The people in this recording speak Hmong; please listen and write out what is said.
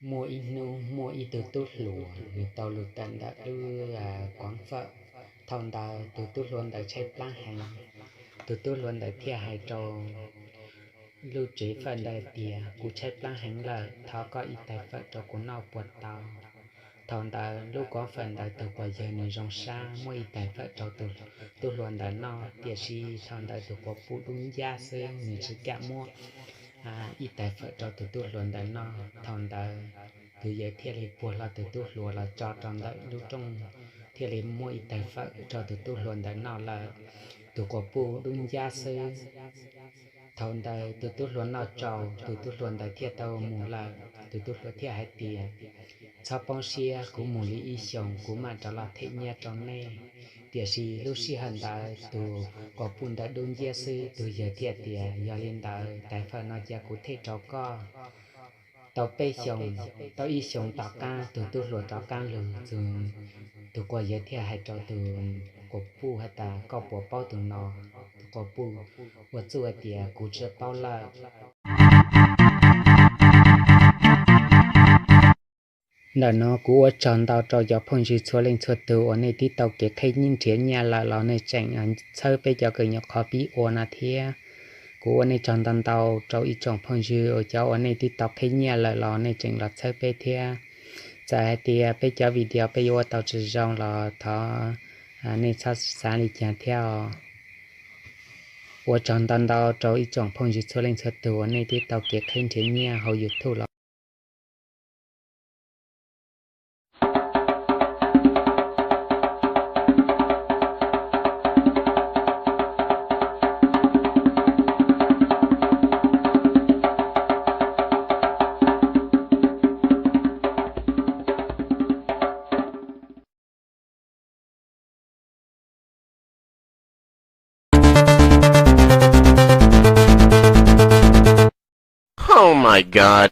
Muaj ib hnub muaj ib tug tub hluas, nws tau lug tawm ntawm lub koov fawm. Thaum ntawd tus tub hluas ntawd tshaib plab heev. Tus tub hluas ntawd thiaj hais rau lub tsev fawm ntawd tias, Kuv tshaib plab heev lawm, thov koj ib tais fawm rau kuv noj puas tau? Thaum ntawd lub koov fawm ntawd tus quas yawg nws zoo sab muab ib tais fawm rau tus tub hluas ntawd noj, tiam sis thaum ntawd tus quas puj dub ncab xwb, nws tsis kam muab ib tais fawm rau tus tub hluas ntawd noj. Thaum ntawd tus yawg thiaj li puag hlo tus tub hluas los tso rau ntawm lub rooj, thiaj li muab ib tais fawm rau tus tub hluas ntawd noj lawm. Tus quas puj dub ncab xwb. Thaum ntawd tus tub hluas noj tsau, tus tub hluas ntawd thiaj tau mus lawm. Tus tub hluas thiaj hais tias, Txhob poob siab, kuv mus li ib xyoos kuv mam rov los them nyiaj rau nej. Tiam sis lub sij hawm ntawd tus quas puj ntawd dub nciab xwb, tus yawg thiaj tias, Yog li ntawd tais fawm no cia kuv them rau koj. Tau peb xyoos, tau ib xyoos tom qab tus tub hluas rov qab lug, tus quas yawg thiaj hais rau tus quas puj has tas, Koj puas paub tus no? Tus quas puj ua txuj hais tias, Kuv tsis paub lawm. Ntawm no kuv ua tsaug ntau rau cov phooj ywg txhua leej txhua tug uas nej twb tau kev qhib nrhiav nyiaj lawm los nej tseem txhawb peb cov kws nyuam qhuav pib ua no thiab. Kuv ua nej tsaug ntau ntau rau ib tsoom phooj ywg uas cov uas nej twb tau qhib nyiaj lawm los nej tseem los txhawb peb thiab. Txawm hais tias peb cov video peb yuav ua tau tsis zoo los thov nej txhob xav li cas thiab os. Ua tsaug ntau ntau rau ib tsoom phooj ywg txhua leej txhua tug uas nej twb tau kev qhib nrhiav nyiaj hauv YouTube los Oh my God.